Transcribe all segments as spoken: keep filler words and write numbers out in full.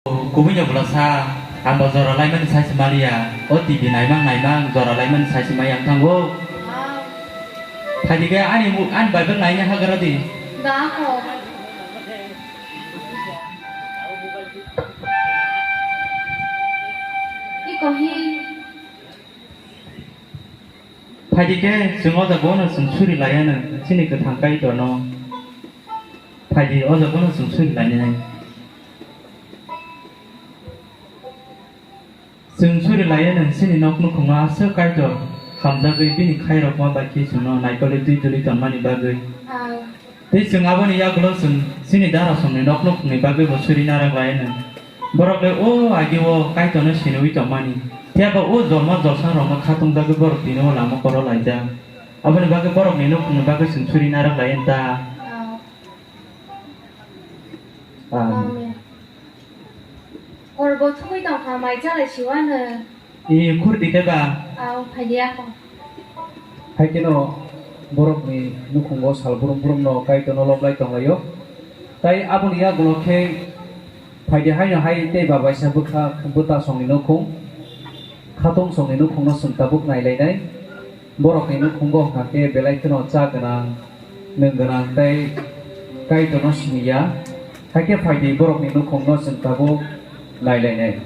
Kubui no bwlasa, ang bo jora laimani sai se maliya. O T V naimang naimang jora laimani sai se mai ang thango. Phaidi khe ani mu-, ani Bible naina hagra di. Ba ko. Iko hi. Phaidi khe chwng o jaga no chwng suri laiya no chini kwthang Kaitor no. Phaidi o jaga no chwng suri lainai. Chwng suri laiya no chini nok nukhung o aswk Kaitor hamjagwi bini khairokma bai khe chwng no naikoli twi duli tongmani bagwi. Tei chwng aboni yagulo chwng chini darasongni nok nukhungni bagwi bo suri narak lai hwno. Borok le o agi o Kaitorno siniwi tongmani. Phiya ba o jolma jolsang rokno khatung jagwi borok tini o lama koro laijak. Aboni bagwi borokni nukhungni bagwi chwng suri narak lai hwn ta. Ah. Hor bo thumwi tong kha, mai chalai siwano. I khur di khe ba? Aw, phai di ako. Hai kheno borokni nukhungo sal brum brumno Kaitorno lob lai tong laio. Tai aboni yagulo khe phai di haino hai tei ba baisa bwkha bwta songni nukhung, khatung songni nukhungno chwng tabuk nai lainai. Borokni nukhungo hwnkha khe belai kheno cha gwnang, nwng gwnang tei Kaitorno siniya. Hakhe phai di, borokni nukhungno chwng tabuk nai lainai.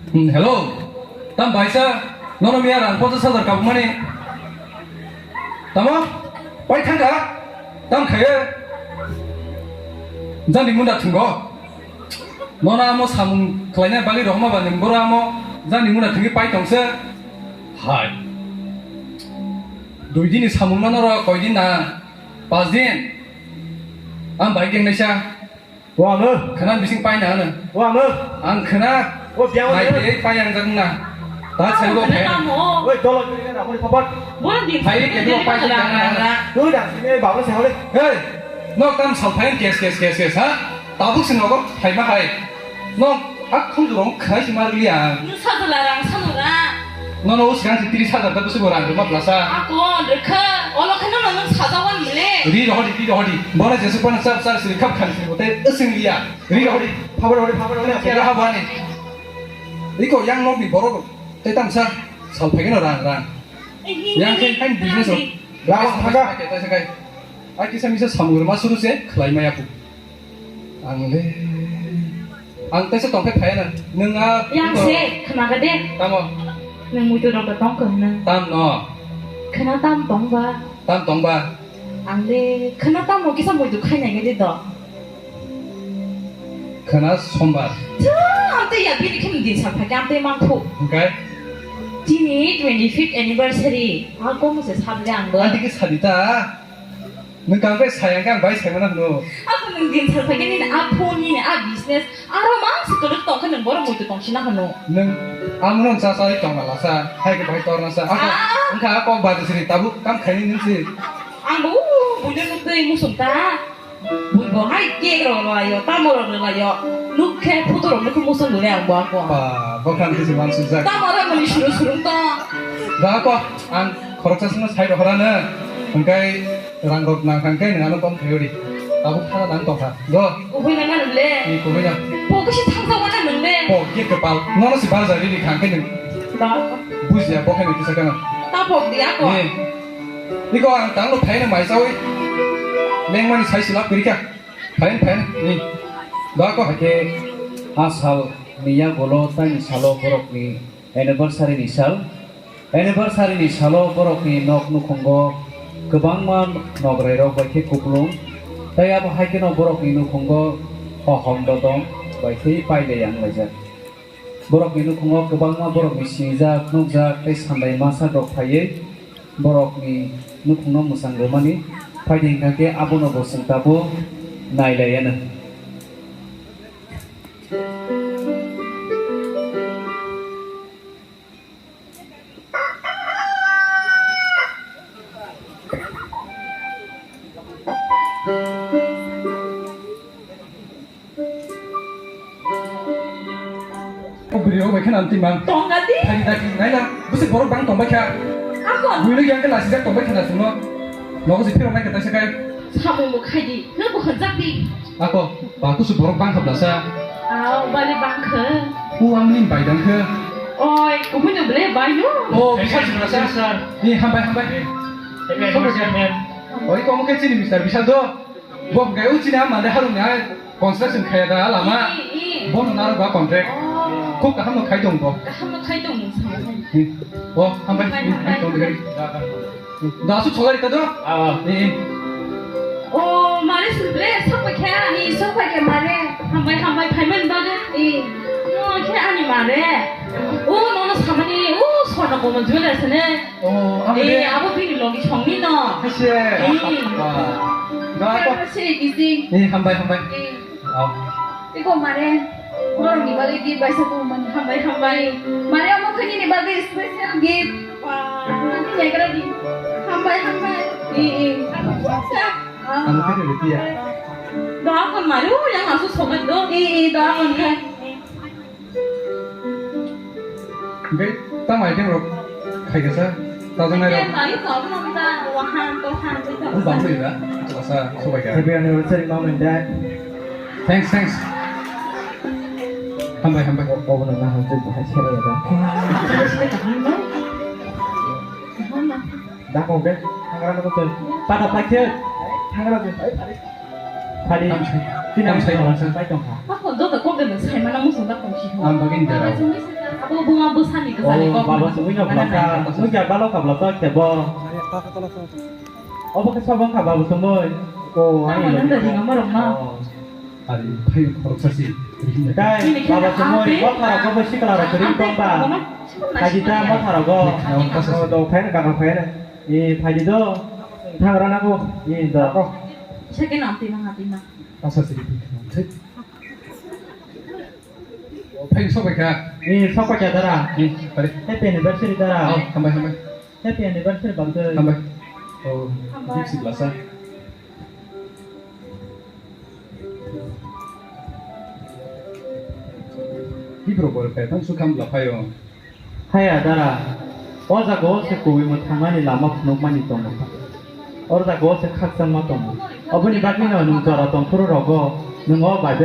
Hmm, hello. Tam baisa, nono miya rang ponchas hajar kabukmani. Tamo? Pai thangka? Tam khaye? Jani munda thungo. Nono amo samung khlaina bagwi rohorma ba nwng boro amo jani muna thwngwi pai tongse. Hai. Dui din ni samung no noro koi din na? Pas din. Ang bai keng naisa. O ano. Khana bising pai na ano. O ano. Ang khana. O biang o. Nai tei pai ang jang na. Ta sai bo khe. Oi dolo ni na hori papat. Boro din. Pai ke do pai jang na. Tu da sini bawa sehole. Hei. No kam sal pai kes kes kes kes ha. Tabuk se nogo phaima hai. Nong a khunjurong khwlai se mar liya. Nung sajala rang sano ra. Nono o sigang se tris hajar ta bwswk rang rwma plasa. Ako rwkha, olo khe nono nung sajawan mle. Ri rohodi, ri rohodi. Bono jesu pano chap char siri khap khani siri bote using liya. Ri rohodi. Phabar rohodi, phabar rohodi. Kera habani. Iko yang nokni borok tei tamsa sal phaikeno rang rang. Yang khe kain business rok. Rang phaga. Kaisa kaisa kai. A kisa misa samung rwma suru se khwlai maya pu. Ang le. Ang teisa tongkhe phaiya na. Nwng a. Yang se khwnaga de. Tamo. Nwng muitu rok tong khe hwnwi. Tam no. Khwna tam tong ba. Tam tong ba. Ang le khwna tam no kisa muitu khainai de do. Khwna sombar. Tha, ang tei ya bini khe din sa phai khe ang tei mang khu. Hwnkhe? Tini twenty fifth anniversary. A kong se sabli ang bo. Adi khe sadi ta. Nwng kang bai sai ang khe ang bai sai mano hwno. Ako nwng din sal phai khe nini a phone nini a business aro mang se kwrwk tong khe nwng borok muitu tong sina hwno. Nwng amo nwng cha cha tong na lasa hai khe bai tor na sa. Ako wngkha a kok badi siri tabuk kam khaini nwng si. Ang bo buino nuk twi musung ta. Bui bo hai cake rok rwlaio, tamo rok rwlaio. Nuk khe photo rok nuk musung dole ang bo ako. Ba, bokhan kisi mansuk jak. Tamo rok mani suru surung tong. Da ako ang khoroksa sino sai rohorano. Hwnkhe Rang rok nang kha khe nwng ano kom khaio di. Tabuk thana nang tong kha. Go. Kubui na nang le. Ni kubui na. Po kisi thang thang wana nang le. Po khe kwpal. Nono si bar jari di kha khe nwng. Ba. Bujiya bo khe nwng kisa kana. Ta pok di ako. Ni. Niko ang tang lo phaina mai chawi. Lengmani sai silap kiri kha. Phain phain. Ni. Ba ko. Hakhe a sal ni yagulo tani salo borok ni anniversary ni sal. Anniversary ni salo borokni nok nukhungo kwbangma nograi rok bai khe kupulung, tei abo hai kheno borokni nukhungo hohom dodom bai khe pailai yang laijak. Borokni nukhungo kwbangma borokni sinijak, nukjak tei sandai masa rok phaiwi borokni nukhungno mwchang rwmani phaidi hwnkha khe abono bo chwng tabuk nai lai anw. O bwrwi rok bai kheno amtwi mang. Tongga di? Thani dagi naila, bwswk borok bang tongbai kha. Akon? Buino yang khe lasijak tongbai khana chwngno. Nogo se phirok nai khe taisa kai. Samung bo khai di, nang bo hwnjak di. Ako, ba kusu borok bang kha blasa. Aw, bali bang kha. O, ang nini bai dang kha. Oi, kubui no ble bai no. O, bisal si blasa. Sir. Ni hambai, hambai. Happy anniversary, ma'am. Oi, komo khe chini mister bisal do. Bo hwnkhe o chini ama de harung ni ai construction khaya da lama. Bo no naro ba contract. Oh. Khub kaham no khai tong bo. Kaham no khai tong mung sa. O, hambai. Hambai, hambai. Tong de gari. Da asuk solari ta do? Ah. Eh, eh. O, mare sundre, sok paikha? Ni sok paikha mare. Hambai, hambai, phaimani bagwi. Eh. No, khe ani mare. O, nono samani, o, sorna komo jewelers ne. O, abo de. Eh, abo bini logi songni no. Haise. Eh. Ba. Da ko. Haise, gizing. Eh, hambai, hambai. Eh. Au. Iko mare, borok ni bagwi gift baisa tongmani. Hambai, hambai. Mare, omo khani ni bagwi special gift. Wow. Naigra di. Hambai, hambai. I, i. Ang khe rwdi ya. Doa kon mare, o yang asu sobat do. I, i, doa kon khe. Hingke tamo item rok khaikasa, tajaknai rok. Item tari tong nong ta, wahan, tohan, tohan. Ang bang bai ba, asa sobai ka. Happy anniversary, mom and dad. Thanks, thanks. Hambai, hambai. Obo no naham twi bahai sera ya da. Dakong de, thangra no twi. Pada paikhe, thangra twi. Phadi, tamsai, chini tamsai, tamsai. Pai tongkha. Ako joto kok de sai mana musu da kong si. Ang bagin de. Abo bunga bwsani kwchani kok. Baba sumui no blaka. Mui ja balo ka blaka ke bo. Obo ke sabang ka baba sumui. Ko ani. Ang nang da ringa marok ma. Ari phai khorok sasi. Kai baba sumui. Botharok ko sikla rok ring tong ba. Kaji ta botharok go. Do phai ka phai. E phai do. Thangra na ko. E do. Second aunty na hati na. Asa siri thik. Thik. Phai sok bai kha. Ni sok bai kha dara. Ni, pare. Happy anniversary dara. Oh, hambai, hambai. Happy anniversary bangtwi. Hambai. Oh, hambai. Gift si blasa. Gibro bor kai, tang su kham bla phaio. Haya dara, o jaga o se kubui mwthangmani lama phunukmani tongo. O jaga o se khakchangma tongo. Oboni bagwino nwng jora tongphuru rogo, nwng o bai